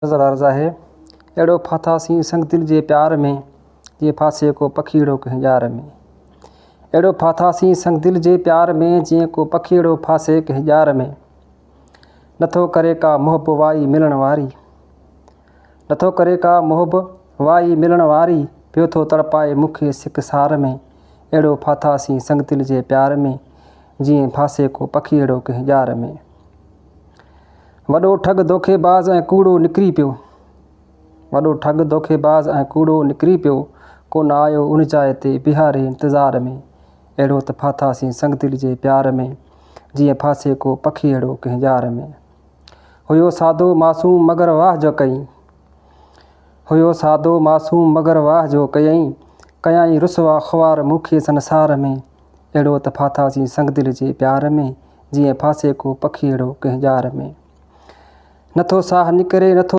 غزل عرض آهي، اهڙو ڦاٿاسين سنگدل جي پيار ۾، جيئن ڦاسي ڪو پکيئڙو ڪنهن ڄار ۾. اهڙو ڦاٿاسين سنگدل جي پيار ۾، جيئن ڪو پکيئڙو ڦاسي ڪنهن ڄار ۾. نٿو ڪري ڪا محب وائي ملڻ واري. نٿو ڪري ڪا محب وائي ملڻ واري، پيو ٿو تڙپائي مون کي سڪ سار ۾. اهڙو ڦاٿاسين سنگدل جي پيار ۾، جيئن ڦاسي ڪو پکيئڙو ڪنهن ڄار ۾. وڏو ٺڳ دوکيباز ۽ ڪوڙو نڪري پيو. وڏو ٺڳ دوکيباز ۽ ڪوڙو نڪري پيو. ڪو نه آيو ان جاء تي بيهاري انتظار ۾. اهڙو ته ڦاٿاسين سنگدل جي پيار ۾، جيئن ڦاسي ڪو پکيئڙو ڪنهن ڄار ۾. هيو سادو معصوم مگر واهه جو ڪئين. هيو سادو معصوم مگر واهه جو ڪيائين. ڪيائين رسوا خوار مون کي سنسار ۾. اهڙو ته ڦاٿاسين سنگدل جي پيار ۾، جيئن ڦاسي ڪو پکيئڙو ڪنهن ڄار ۾. نٿو ساهه نڪري، نٿو.